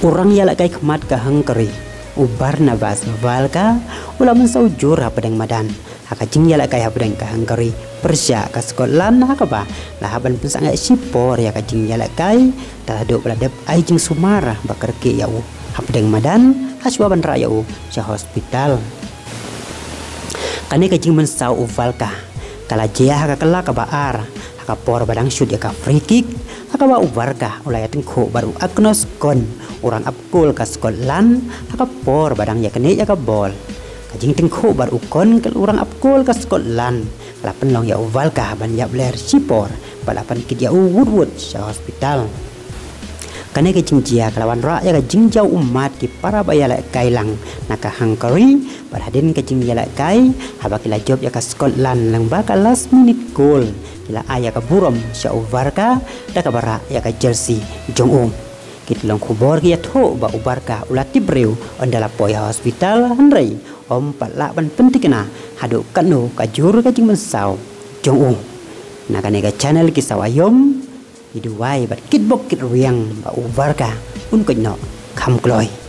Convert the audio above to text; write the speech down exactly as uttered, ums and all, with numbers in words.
U rang ïalehkai khmat ka Hungary, u Barnabas Walker, u la mynsaw jur hapdeng madan ha ka jingïalehkai hapdeng ka Hungary pyrshah ka Scotland, ha kaba la hap ban pynsangeh shipor ïa ka jingïalehkai, te la duh ba la dep ai jingsumar ba kyrkieh ïa u hapdeng madan, hashwa ban rah ïa u sha hospital. Kane ka jingmynsaw u Walker ka la jia ha ka kylla kaba ar, ha ka por ba dang shut ïa ka free kick, ha kaba u Walker u la ïatyngkhuh bad u Agnos Kon, u rang ap gol ka Scotland, ha ka por ba dang ïaknieh ïa ka bol. Ka jingtyngkhuh bad u Kon, u rang ap gol ka Scotland, ka la pynlong ïa u Walker ban ïap ler shipor, bad la pynkit ïa u wut wut sha hospital. Kane ka jingjia ka la wanrah ïa ka jingjaw ummat ki para ba ïalehkai lang na ka Hungary, bad hadien ka jingïalehkai, haba ki la jop ïa ka Scotland lyngba ka last minute goal, ki la ai ïa ka burom sha u Walker da kaba rah ïa ka jersey jong u. Ki tyllong khubor ki ïathuh ba u Walker u la tip briew, ynda la poi ha hospital, hynrei um pat lah ban pynthikna haduh katno ka jur ka jingmynsaw jong u. Na kane ka channel Ki Saw Aïom, ki duwai bad kitbok kitrwiang ba u Walker un koit noh kham kloi.